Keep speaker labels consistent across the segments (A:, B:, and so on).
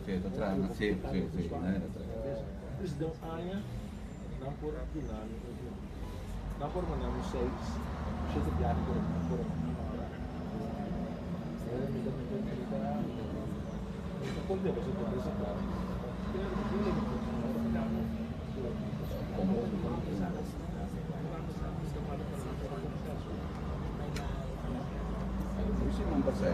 A: Sí, ta traha. Sí, sí, sí. Nan ta traha.
B: Dus den un aña nan por duna mi un nan por manda mi seis shete biaha por por Mi ta mi ta mi ta mi ta contento pasobra ta resultado.
A: Un siman pasá e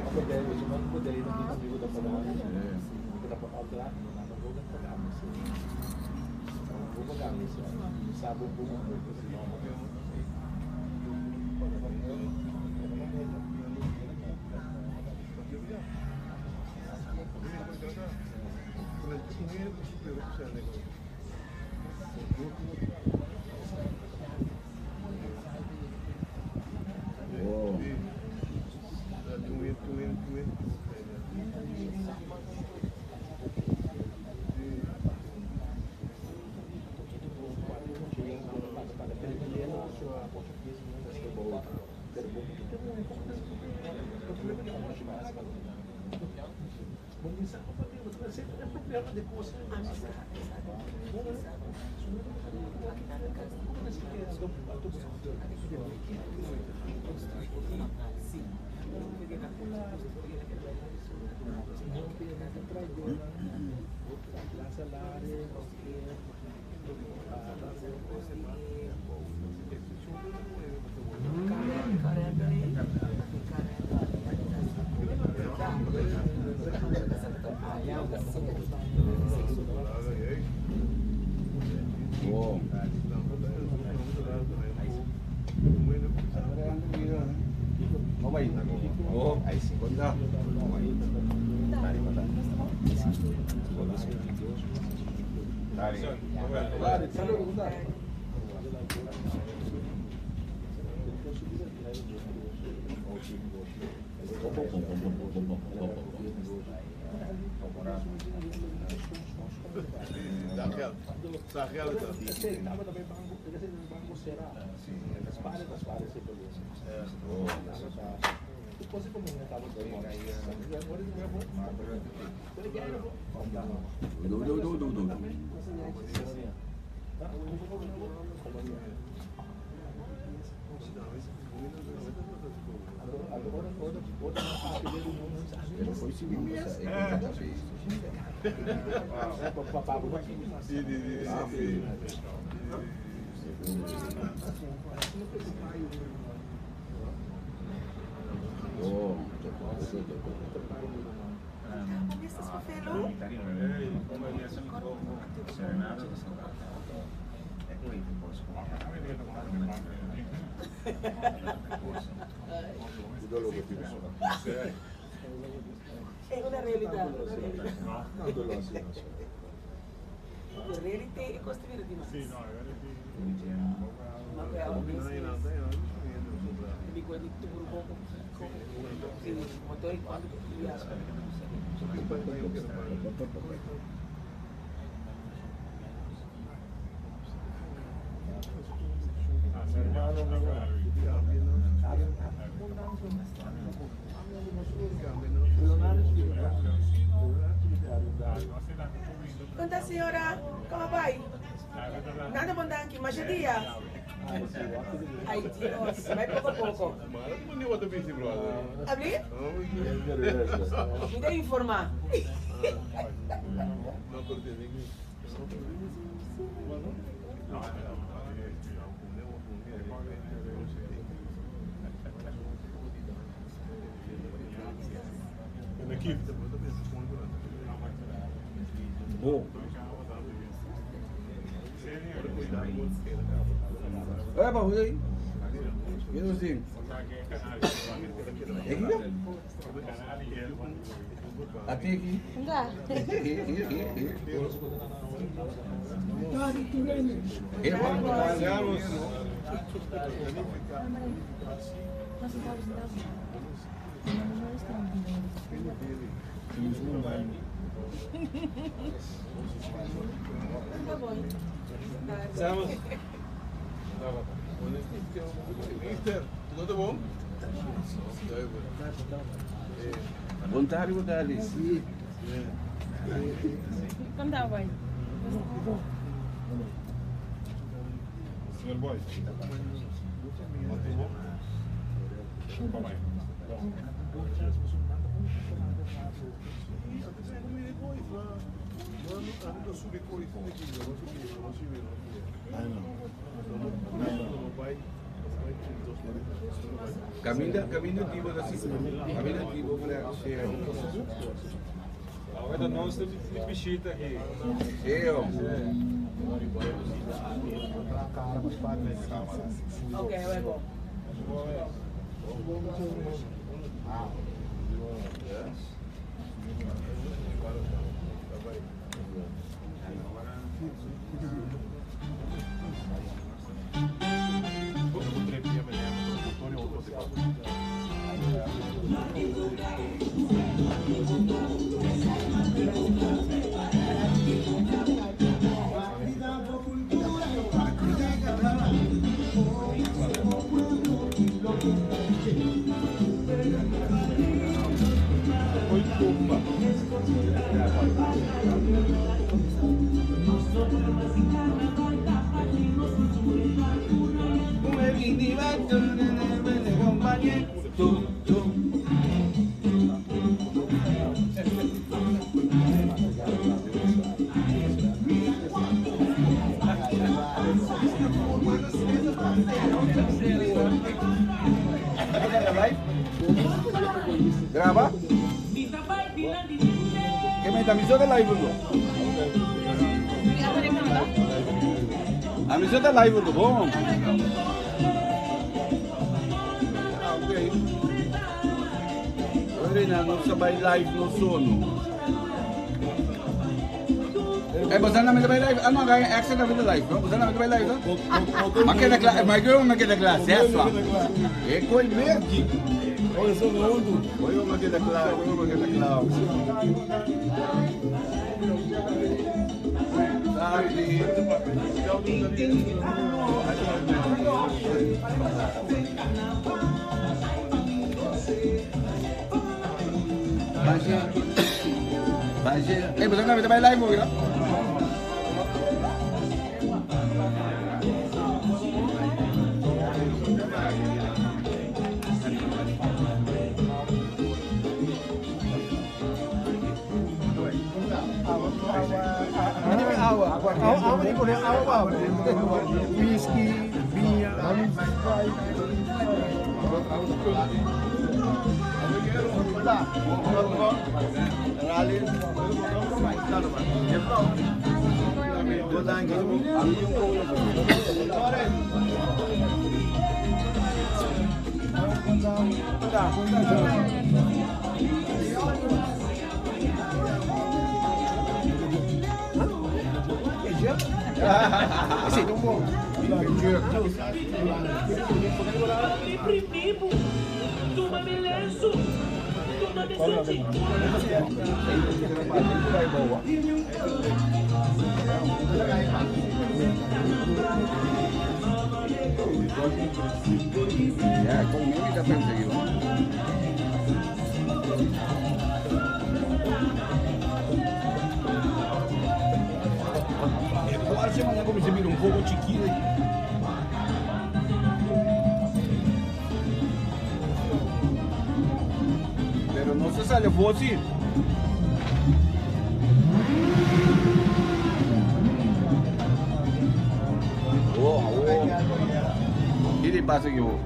A: Oh. Oh. Oh, conta. Do, do, do, do, do. Pero foi siman pasá e conta ta Sí. Oh, tocó, tocó, tocó.
C: È una realidad, una realidad. De reality e costa vida demais. Maar wel, mi guardi turbo sí, motor y cuando ya. Conta señora, ¿cómo va? Nada bom danki, mas dia. Ay Dios, vai poco a poco. Abri? Mi ta informa.
A: Oh. Epa, hoe aí? Que não sim. Até aqui.
D: Dá.
C: Tá bom.
A: Bom tarde, boa tarde. Sim.
D: Konta boy.
E: Señor Boy.
A: Caminda, caminda tipo da assim. Caminda tipo para ser.
B: Agora nós temos visita aqui.
A: Seu.
C: Ok, we go.
A: Grava? Che mette a misura live lo? A misura live lo, bom. Ah, ok. Lorena, non sa bai live no sono. Eh, você não me vai live? Ah, não, ganha extra na vida live, não? Você não me vai live, não? Ma che da classe, ma che una che da classe, eh, sua. E coi merdi.
E: Olha só no mundo.
A: Oi, uma che da classe, oi, uma che da classe. Tardi. Baje. Baje. Eh, você não me vai live, não?
F: Água, água de poner água, whisky, bier,
A: Ja, kom nu niet dat mensen, joh. Agora você manda como você vira um pouco chiquinho. Pero no se sale fósil. Oh, oh. ¿Qué le pasa que vos?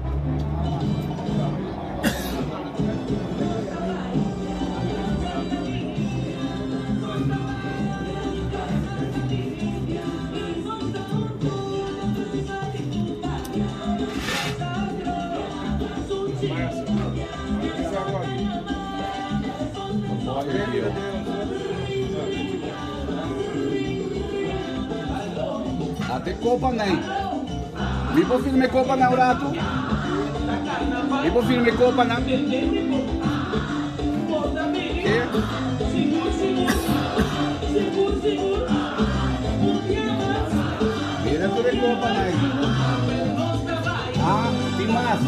A: Até copa nem. Mi po filme copa na urato. Mi po filme copa na. Que? Mira tu de copa nem. Ah, tem mais.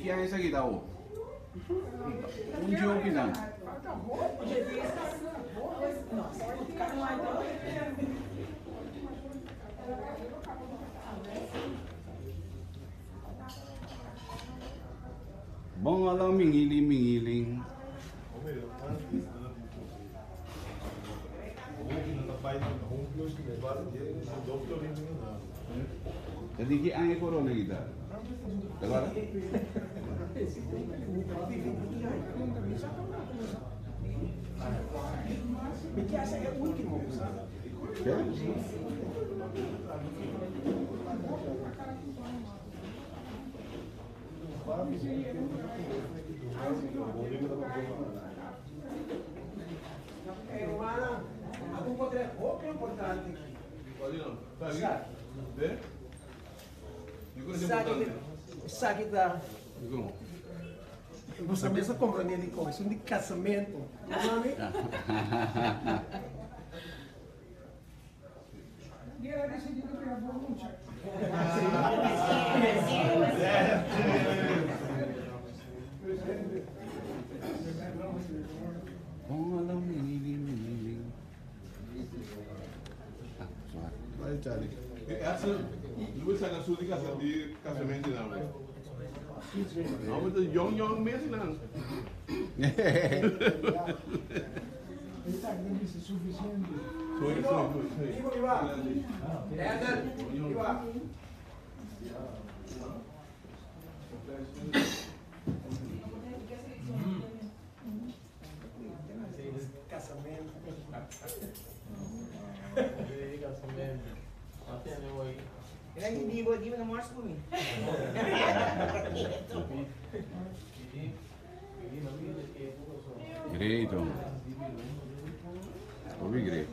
A: Di ki aña esaki ta awo? Un joke nan. Bon ala mingili mingiling. Ta di ki aña e corona aki ta? Ta guarda? Ke?
F: Esaki ta Boso mes a comprende di con esun di casamento. No mami?
A: Great, hombre. Hopi great.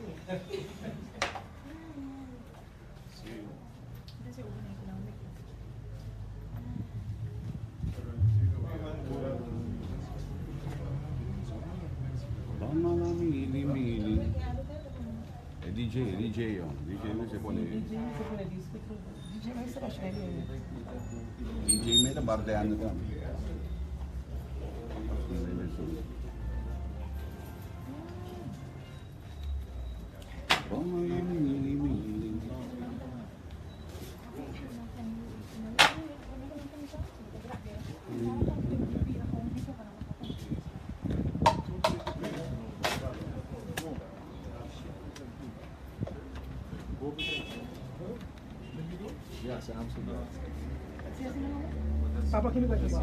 A: Bamala mili mili. E DJ, e DJ, oh. DJ no se pone. DJ me ta bardeando tambe. Bamala mili mili.
F: Papa, kini ba ito?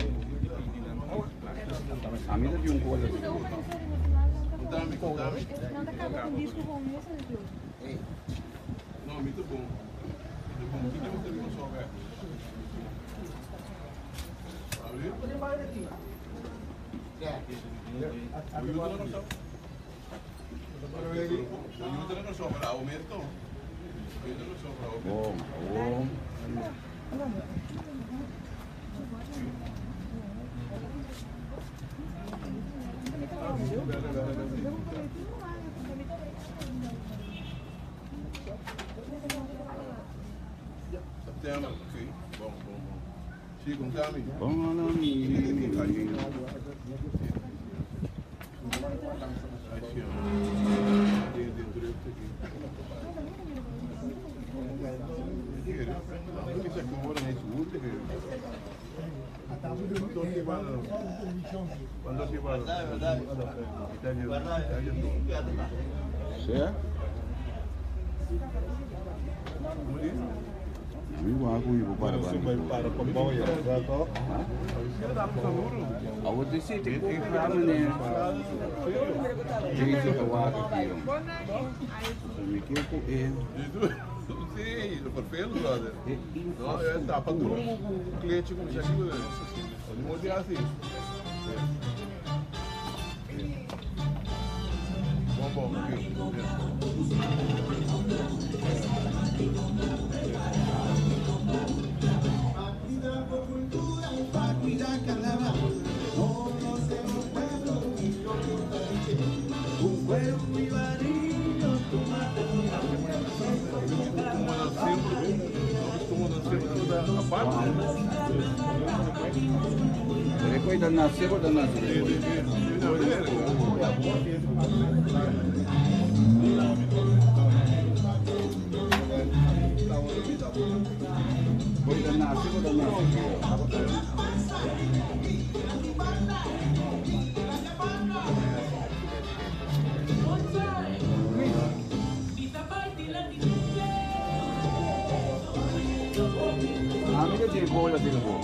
A: A mi ta di un cola. Bom, bom. Bamala mili mili. Sea? Mi wak ku ibo para para. Awo te si te ku meneer. Jezus te wak hier. Mi ke ku e.
D: Sì, lo vervelend brother. No, ja, tapa duro com cliente como já chegou. Não vou assim. Bom, bom, ok. Como sempre, como sempre, a parte.
A: Boy ta nase bo ta nase. Boy ta nase bo ta nase. Ami ta tin bola tin bo.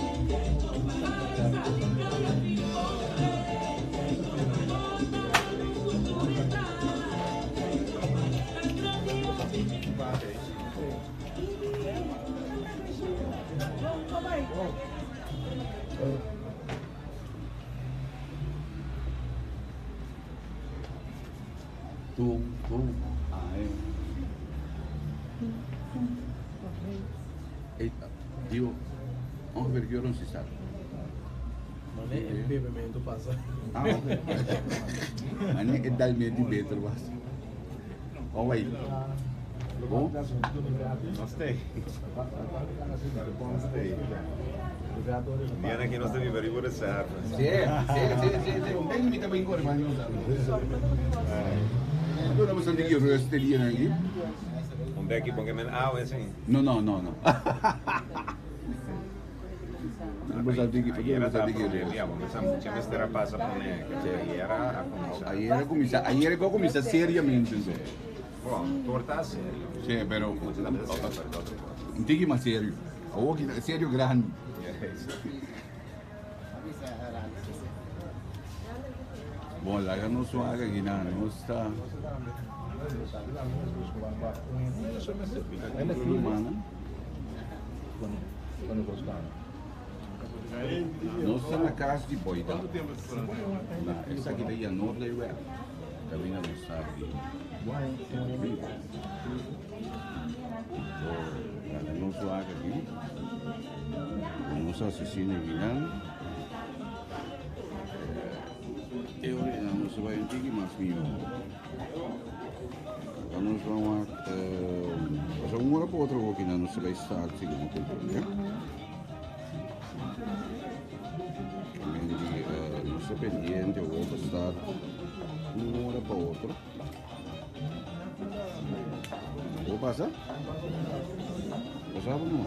A: Tum, tum, ai. Ey, digo, ongeveer ki ora nos start?
B: Mane e bebemento pasa.
A: Ah, ok. Mane e dalmenti beter was. Oh, wait. Bon?
G: Nos stay. Stay. Diana aki nos ta biba riba reserva.
A: Sí, sí, sí, sí, sí. Un bem mi ta bin kore man nos. Duna bo santi ki rust e dianan aki.
G: Un beki bon ke men awe sin.
A: No, no, no, no. Duna bo santi ki, duna bo santi ki rust.
G: Ya, bo mester mucha mester a pasa pone. Ayer a kuminsa.
A: Ayer a kuminsa, ayer a kuminsa seriamente.
G: Bon, tur ta serio.
A: Sí, pero un tiki mas serio. Awor ki ta serio grandi. Bon, laga nos wak aki nan. Nos ta. Nos ta na kas di Boyda. Na esaki ta Janoorleweg. Caminda nos ta aki. So, laga nos wak aki. Nos asesino akinan. E ora nos ta bai un tiki mas mihó. Laga nos ban wak. Pasobra un ora pa otro hokinan nos ta bai start si no comprende. Mendi nos ta pendiente awor pa start un ora pa otro. Bo pasa? Bo sabe no?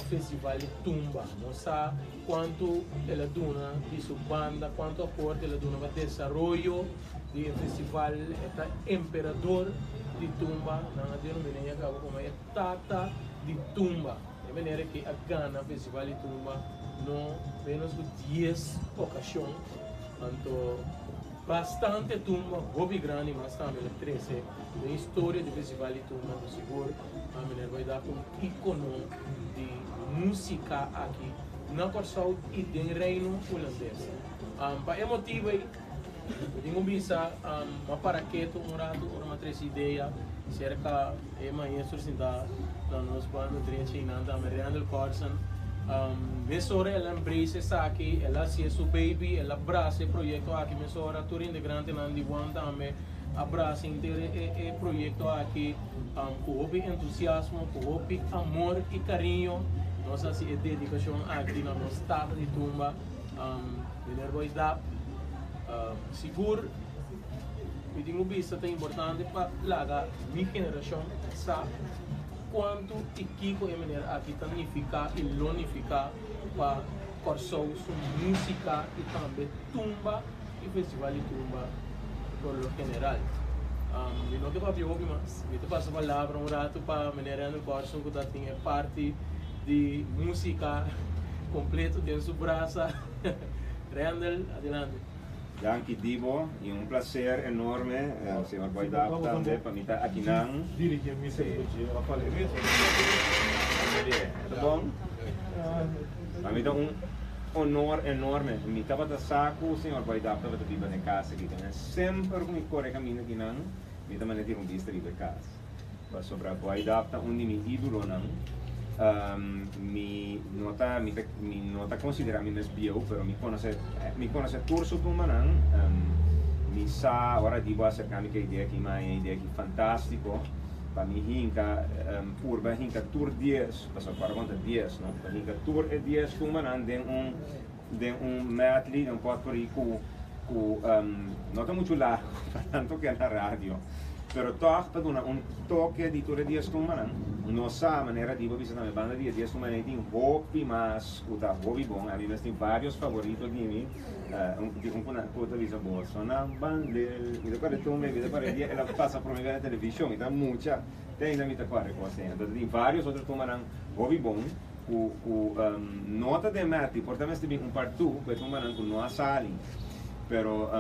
B: pa Festival di Tumba. Nos sa kuantu el a duna di su banda, kuantu aporte el a duna pa desaroyo di e festival. E ta emperador di tumba, nan a denomina e akaba komo e tata di tumba. E manera ke a gana Festival di Tumba no menos ku dies okashon. Anto bastante tumba hopi grandi mas tambe el a trese den historia di Festival di Tumba. Anto sigur a meneer bai da un ikono di musika aki na Kòrsou i den Reino Hulandes. Pa e motibu ei mi tin ku bisa m'a para ketu un ratu ora m'a trese idea serka e maestro sintá na nos banda drechi einan tambe, Randall Corsen. Mesora el a embrace esaki, el a hasié su baby, el a brasa e proyekto aki mesora, tur integrantenan di one tambe a brasa henter e proyekto aki ku hopi entusiasmo, ku hopi amor i kariño nos a hasi e dedikashon aki na nos tata di tumba, Meneer Boy Dap. Sigur mi tin ku bisa ta importante pa laga mi generashon sa kuantu i kiko e meneer aki ta nifiká i lo nifiká pa Kòrsou su músika i tambe tumba. I festival di tumba por lo general. Mi no ke papia hopi mas. Mi ta pasa palabra un ratu pa Meneer Randall Corson ku ta tin e parti di musika kompleto den su brasa. Randall, adelante.
G: Danki Dibo y un placer enorme señor Boy Dap tambe pa mi ta akinan. Ta bon? Pa mi ta un honor enorme. Mi tabata sa ku señor Boy Dap tabata biba na e kas aki. Tene semper ku mi kore kaminda akinan, mi ta manda tira un bista riba e kas. Pasobra Boy Dap ta un di mi ídolonan. Mi no ta, mi ta, mi no ta konsiderá mi mes bieu, pero mi konosé, mi konosé tur su tumbanan. Mi sa ora di bo aserká mi ku e idea aki, mi a haña e idea aki fantástiko pa mi hinka, purba hinka tur dies. Pasobra ku ora konta dies, no? Ta hinka tur e dies tumbanan den un den un medley, den un potpourri ku ku no ta muchu largu pa nan toke na radio, pero tòg ta duna un toke di tur e dies tumbanan. No sa manera di bo bisa tambe banda di e dies tumbanan ei tin hopi mas ku ta hopi bon. Ami mes tin varios favorito di mi, un tin un ku nan ku ta bisa boso nan bandel, mi ta kòrda e tumba ei, mi ta kòrda e dia el a pasa prome bes na televishon, mi ta mucha. Te ainda mi ta kòrda kos ei. Anto ta tin vários otro tumbanan hopi bon ku ku no ta den mèti. Por ta mester bin un part two ku e tumbanan ku no a sali. Pero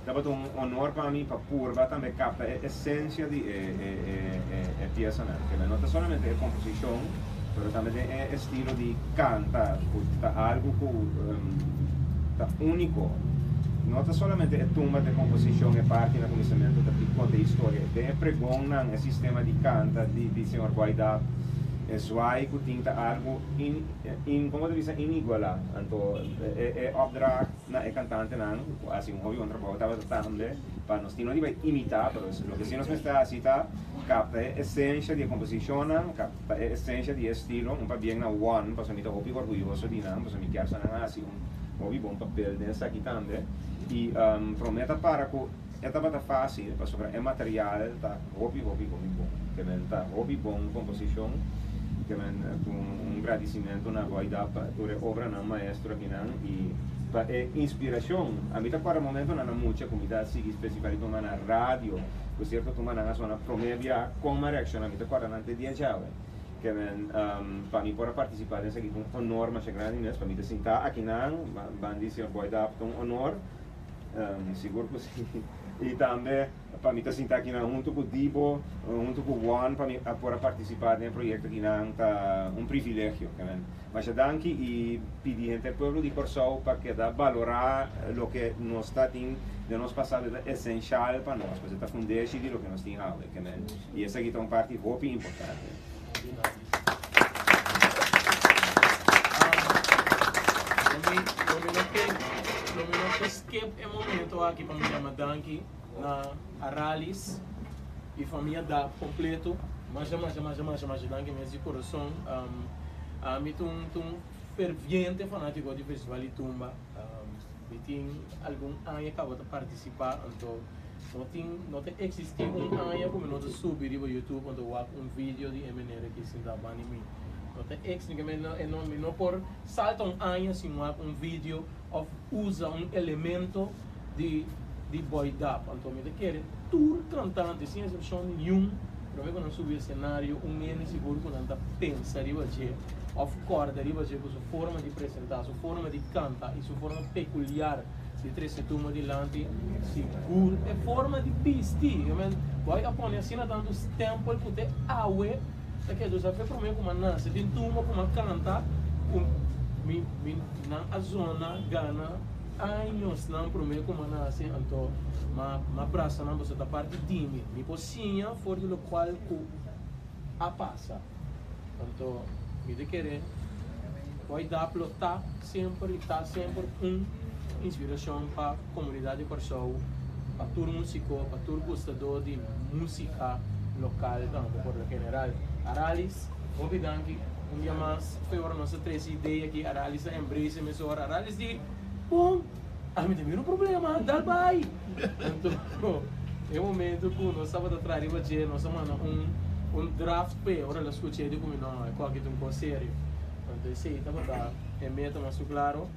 G: tabata un honor pa mi pa purba tambe kapta e esensia di e e e e piesanan. Kende no ta solamente e komposishon, pero tambe den e estilo di kanta ku ta algu ku ta úniko. No ta solamente e tumba ta e komposishon, e parti na kuminsamentu ta konta e historia. Den e pregonnan, e sistema di kanta di di señor Boy Dap, e zwaai ku tin ta algu in in komo ta bisa inigualá. Anto e e opdracht na e kantantenan ku hasi un hopi bon trabou tabata tambe pa nos tin no di bai imitá, pero loke si nos mester hasi ta kapta e esensha di e komposishonnan, kapta e esensha di e estilo, un pabien na one, pasobra mi ta hopi orguyoso di nan, pasobra mi kier sa nan hasi un hopi bon papel den esaki tambe. I promé ta para ku e tabata fásil pasobra e material ta hopi hopi hopi bon. Ke men ta hopi bon komposishon, ke men ku un gradisimentu na Boy Dap pa tur e obranan maestro akinan i pa e inspirashon. Ami ta kòrda momentonan na mucha ku mi ta sigui Festival di Tumba na radio, ku sierto tumbanan a sona promé bia kon mi a reakshoná, mi ta kòrda nan te dia djawe. Ke men pa mi por a partisipá den esaki ta un honor masha grandi mes pa mi ta sintá akinan bandi señor Boy Dap ta un honor. Sigur ku si. I tambe pa mi ta sinta akinan huntu ku Dibo, huntu ku Juan pa mi a por a partisipá den e proyekto akinan ta un privilegio. Masha danki i pidi henter pueblo di Kòrsou pa keda balorá loke nos ta tin den nos pasado e ta esenshal pa nos, pasobra e ta fundeshi di loke nos tin awe. I esaki ta un parti hopi importante.
B: Lo mi no ke skip e momento aki pa mi yama danki na Aralis y famia Dap completo. Masha masha masha masha masha danki mes di corazon. Ami ta un ta un ferviente fanatico di Festival di Tumba. Mi tin algun aña caba ta participa anto No tin, no ta existi un aña cu mi no ta subi riba YouTube anto wak un video di e meneer aki sinta bani mi. No ta ex mi no e no mi no por salta un aña sin wak un video of usa un elemento di di Boy Dap. Anto mi ta kere tur cantante sin excepcion niun prome cu nan subi escenario un hende sigur cu nan ta pensa riba dje of corda riba dje cu su forma di presenta, su forma di canta y su forma peculiar di trece tumba dilanti sigur e forma di bisti. Boy a pone asina tanto stempel cu te awe. Ta keda sa fe prome ku m'a nase den tumba ku m'a kanta ku mi mi nan a zona gana añosnan prome ku m'a nase anto m'a m'a brasa nan pasobra ta parti di mi mi por siña for di lokual ku a pasa anto mi ta kere Boy Dap lo ta semper i ta semper un inspirashon pa komunidat di Kòrsou pa tur musiko pa tur gustadó di musika. Local tambe por lo general. Aralis, hopi danki un dia mas fe ora nos a trece idea aki Aralis a embrace mesora. Aralis di, Bon, ami ta mira un problema, dal bay! Anto e momento cu nos tabata traha riba dje nos a manda un un draft p'e, ora el a scucha e di cu mi no, e coki ta un cos serio. Anto esey tabata e meta mas cu claro.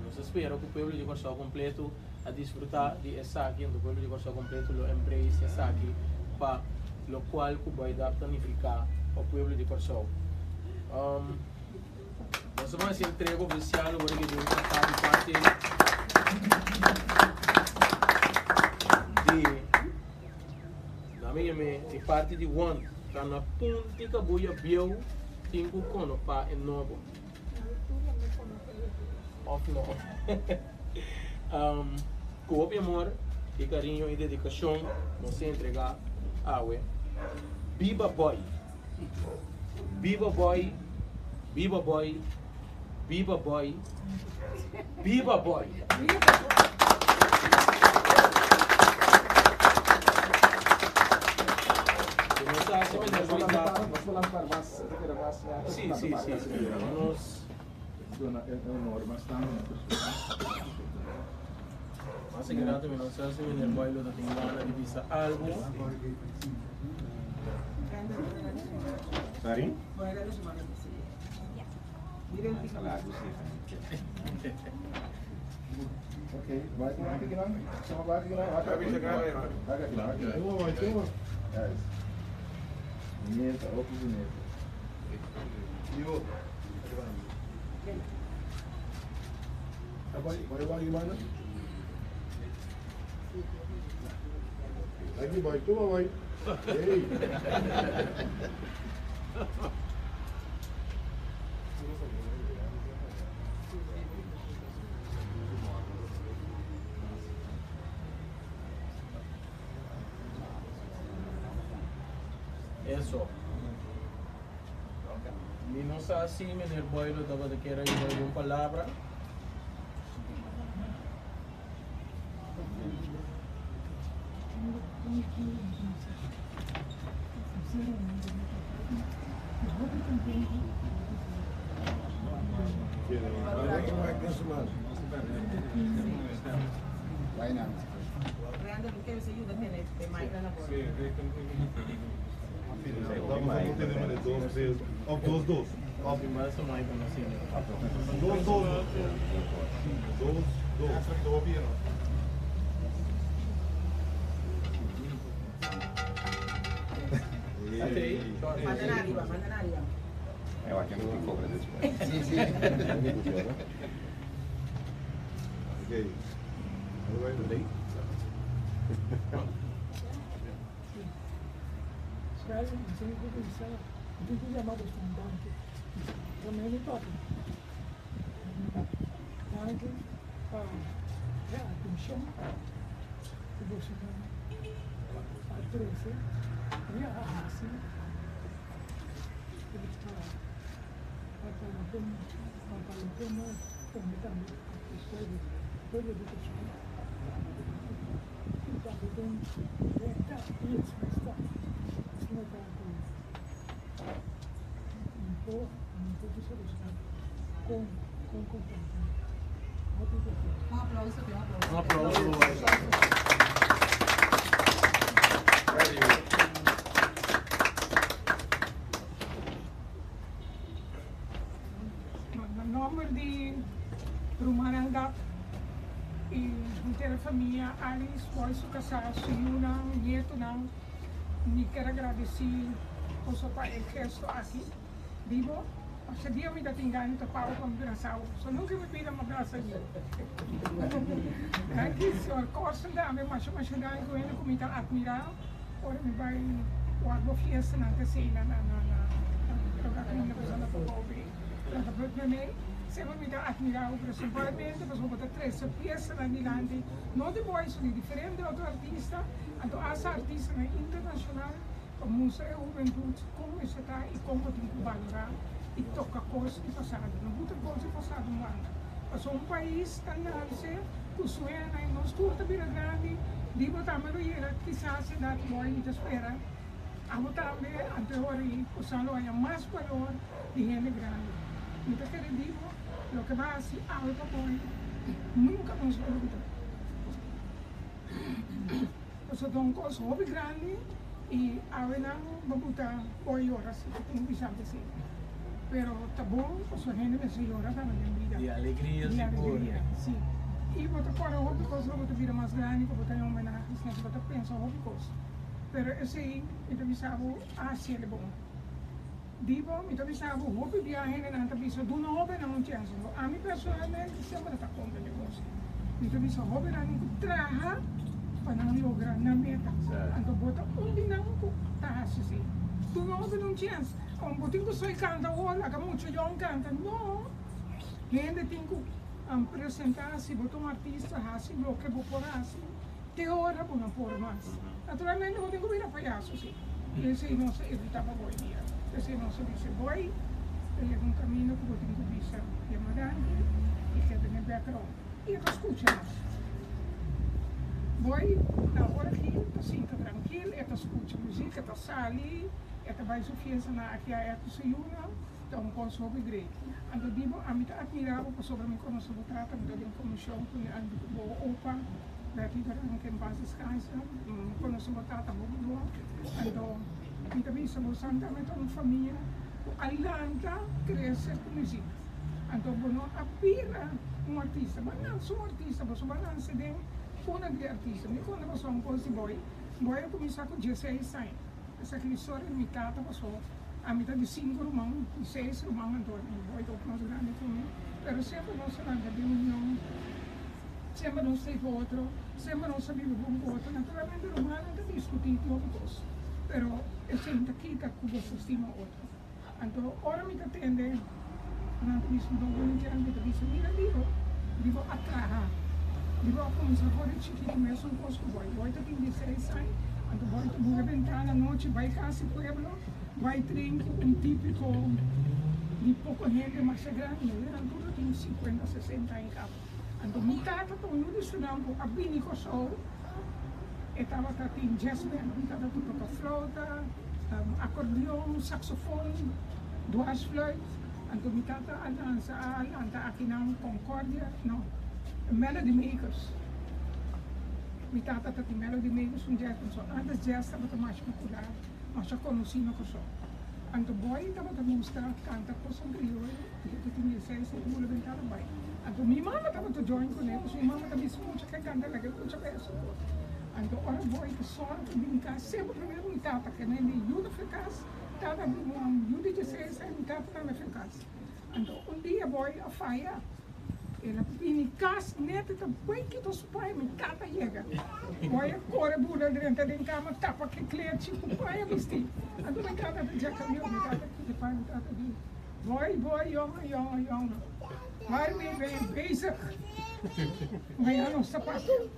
B: Nos a spera cu pueblo di Corsou completo a disfruta di esaki anto pueblo di Kòrsou kompleto lo embrace esaki pa lokual ku Boy Dap ta nifiká pa pueblo di Kòrsou. Nos ta hasi entrega ofisial ora ke den trata di parti di dame yam'é di parti di One ta na Punti Kabuya Bieu tin ku konopá e nobo. Of no. Ku hopi amor i kariño i dedikashon nos ta entregá awe Biba Boy! Biba Boy! Biba Boy! Biba Boy! Biba Boy! Sí, sí, sí. Nos Mas adelante mi no sa si meneer Boy lo ta tin gana di bisa algo.
G: Sorry?
B: Eso. Mi no sa si meneer Boylo tabata kier a yuda algun palabra. Un aplauso.
H: henter e famia, Alice, Boy su kasá, su yunan, nietonan, mi ker a gradisí boso pa e gesto aki. Bibo, Masha dia mi ta tin gana ta pabo pa mi brasa bo, pasobra nunka mi bida mi a brasa yu. Danki señor Corson tambe, masha masha danki un hende ku mi ta atmirá ora mi bai wak bo fiestanan ta esei na na na na loka ku mi na bisa na Tokobe. Nan ta buk na mei. Semper mi ta admira bo principalmente pasobra bo ta trece piesanan dilanti no di boys di diferente otro artista anto hasta artistanan internacional pa mustra e hubentud con mester ta y con bo tin cu balora y toca cos di pasado. No buta cos di pasado un banda pasobra un pais ta nace cu suena y nos tur ta bira grandi di bo tambe lo yega kisas edad boy mi ta spera abo tambe anto e ora ey cosnan lo haya mas balor. di hende grandi. Mi ta kere di bo loke bo a hasi awe pa boy nunka nos lo olbida. Pasobra ta un kos hopi grandi i awe nan bo buta boy yora si bo tin bisa esei. Pero ta bon pasobra hende mester yora tambe den bida.
B: Di alegria
H: Di
B: sigur.
H: alegria, si. I bo ta kòrda hopi kos ora bo ta bira mas grandi ku bo ta homenahe, esaki bo ta pensa hopi kos. Pero esei mi ta bisa bo a hasiel bon. Di bo, mi ta bisa bo, hopi bia hendenan ta bisa duna hobennan un chèns. Bo, ami personalmente semper ta kontra di kos. Mi ta bisa hobennan tin ku traha pa nan logra nan meta. Anto bo ta un di nan ku ta hasi esei. Duna hobennan un chèns. Ora bo tin ku soy kanta awor, laga mucha yòn kanta. No! Hende tin ku presentá, si bo ta un artista, hasi loke bo por hasi te ora bo no por mas. Naturalmente bo tin ku bira payaso si. I esei nos a evitá pa bo e dia. P'esei nos a bisa, Boy, ta yega un kaminda ku bo tin ku bisa yama danki i keda den e background. I e ta skucha nos. Boy, na ora aki ta sinta trankil, e ta skucha muzik, e ta sali, e ta bai su fiestanan aki aya ku su yunan. Ta un kos hopi great. Anto di bo, ami ta atmirá bo pasobra mi konosé bo tata, mi ta den komishon ku bo opa. Betty Duran ke en paz descanse, mi conoce bo tata hopi bon, anto mi ta bisa bo Santa mi ta un famia cu a lanta crece cu muziek, anto bo no a bira un artista, bo a nace un artista, boso bo a nace den cuna di artista, mi conta boso un cos di boy, boy a cuminsa cu dieseis aña, esaki di storia di mi tata paso ami ta di cinco ruman, di seis ruman anto mi boy ta hopi mas grandi cu mi, pero semper nos a lanta den union. Semper nos ta ku otro, semper nos ta biba bon ku otro. Naturalmente rumannan ta diskutí tur kos, pero esei no ta kita ku boso stima otro. Anto ora mi ta tende nan ta bisa un volunteer, mi ta bisa, mira Dibo, Dibo a traha, Dibo a kuminsá for di chikitu mesun kos ku boy. Boy ta tin dieseis aña, anto boy ta bura bentana anochi bai kas di pueblo, bai tren ku un típiko di poko hende masha grandi, nan tur ta tin sinkuenta, sesenta aña kaba. Anto mi tata ta unu di sunan ku a bini Kòrsou, e tabata tin jazz band, mi tata ta toka flauta, akordeon, saksofon, dwarsfluit, anto mi tata a lansa a lanta akinan Concordia, no, Melody Makers, mi tata ta tin Melody Makers un jazz band, so antes jazz tabata masha popular, masha konosí na Kòrsou, anto Boy tabata gusta kanta kos anterior. Mi ta tin dieseis i bula bentana bai. Anto mi mama tabata join kuné pasobra mi mama ta bisa mucha ke kanta laga e mucha beso. Anto ora boy ta sòru pa bin kas semper primero mi tata ke mi yuda fe kas tata di un yu di dieseis aña mi tata tambe fe kas. Anto un dia boy a faya el a bini kas nèt e ta bai kita su paña mi tata yega. Boy a kore bula drenta den kama tapa ke klechi ku paña bisti. Anto mi tata ta djaka mi mi tata kita e paña mi tata di. Boy, boy, jongen, jongen, jongen. Waarmee ben je bezig? Mañana nos ta papia.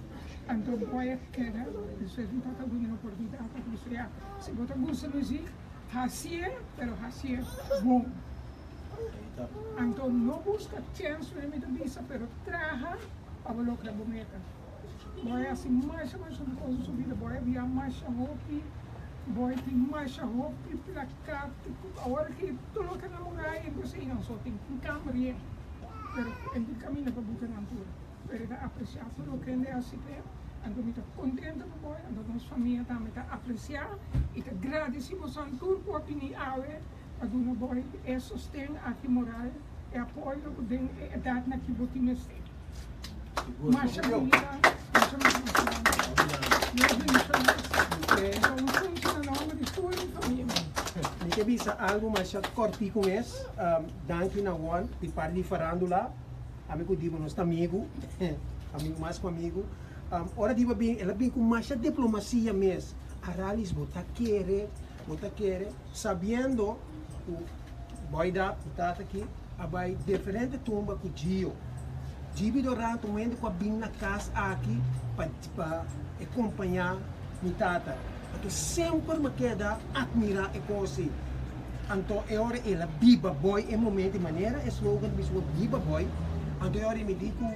H: Anto boy a keda, despues mi tata duna e oportunidat pa bisa, ya, si bo ta gusta muziek, hacié, pero hacié bon. Anto no busca chens, manera mi ta bisa, pero traha pa bo logra bo meta. Boy a haci masha masha cos den su bida, boy a bia masha hopi, boy tin masha hopi plakat, awor aki tur loke nan mura e cos ei nan so tin un kamer yen, pero e tin caminda pa buta nan tur, pero e ta aprecia tur loke hende a haci p'e, anto mi ta contento cu boy, anto nos famia tambe ta aprecia y ta gradici boso tur cu a bini awe pa duna boy e sosten aki moral, e apoyo cu den e edadnan aki bo tin mester. Masha bunita. Masha masha masha danki. Dios bendiciona boso. Un sunchi na nomber di tur mi famia.
F: Mi ke bisa algu masha kòrtiku mes. Danki na Juan di parti di Farándula. Ami ku Dibo nos ta amigu, amigu mas ku amigu. Ora Dibo a bin, el a bin ku masha diplomasia mes. Aralis bo ta kere, bo ta kere, sabiendo ku Boy Dap, mi tata aki, a bai diferente tumba ku Gio. Gibi Dorant un hende ku a bin na kas aki pa pa e kompañá mi tata. Anto semper mi a keda atmirá e kos ei. Anto e ora el a biba boy e momento, e manera e slogan ta bisa bo biba boy, anto e ora mi di ku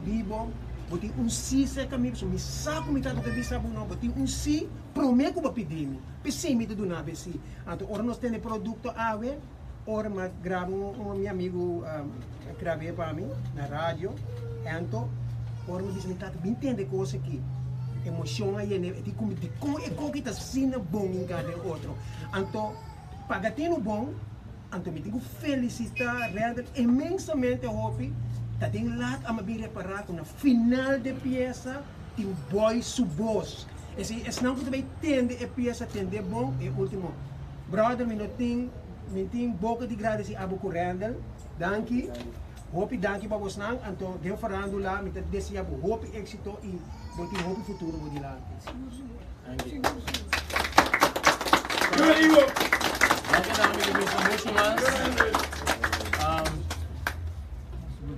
F: Bibo, bo tin un si serka mi, pasobra mi sa ku mi tata ta bisa bo no, bo tin un si promé ku bo a pidi mi, p'esei mi ta duna bo e si. Anto ora nos tene produkto awe, ora mi a graba un mi amigu a grab'é pa mi na radio, anto ora mi bisa mi tata bin tende e kos aki, emocion a yena e di ku mi dikon e koki ta asina bon hinká den otro. Anto paga tinu bon, anto mi tin ku felisitá Render inmensamente hopi, ta den lat a mi bin repará ku na final de piesa tin boy su bos. Esei esnan ku ta bai tende e piesa tende bon e ultimo. Brother mi no tin mi tin boka di gradesi abo ku Randel. Danki. Hopi danki pa bosnan. Anto den farandula mi ta desea bo hopi exito y bo tin hopi futuro bo dilanti.
H: Sigur sigur. Sigur sigur.
B: No keda mi ta bisa mucho mas.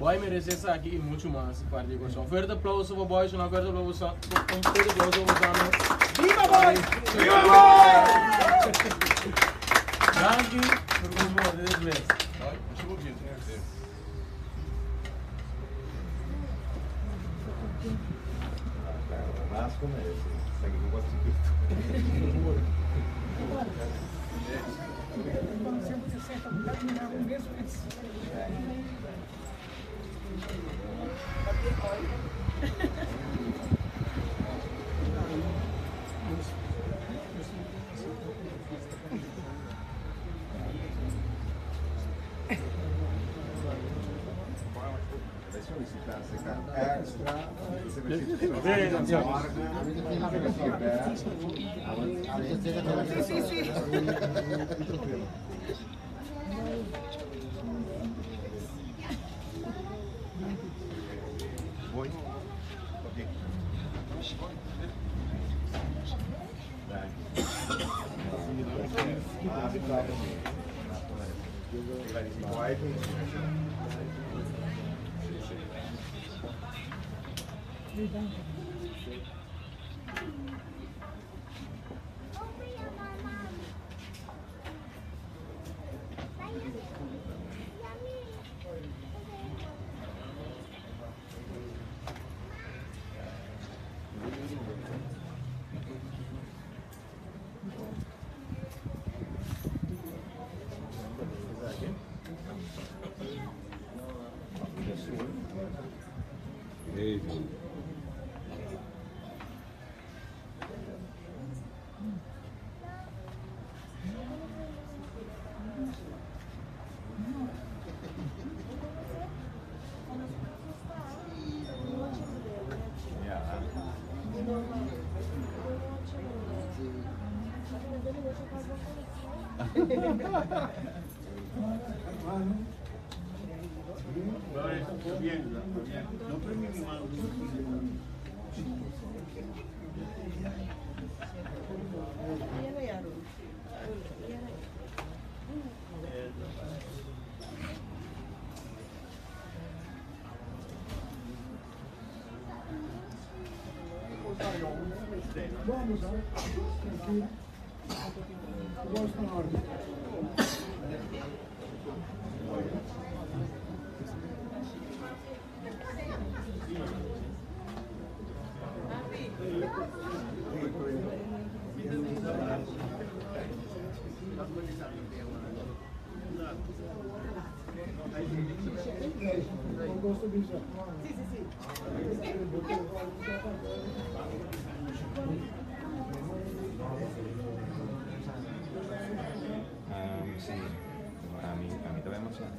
B: Boy merece esaki y mucho mas di parti di corazon. Fuerte aplauso pa Boy, un fuerte aplauso un fuerte aplauso pa Sano.
F: Viva Boy!
B: Viva Boy! Danki, pero como bo, dit mes.
G: Sí, ami, ami tambe emociona.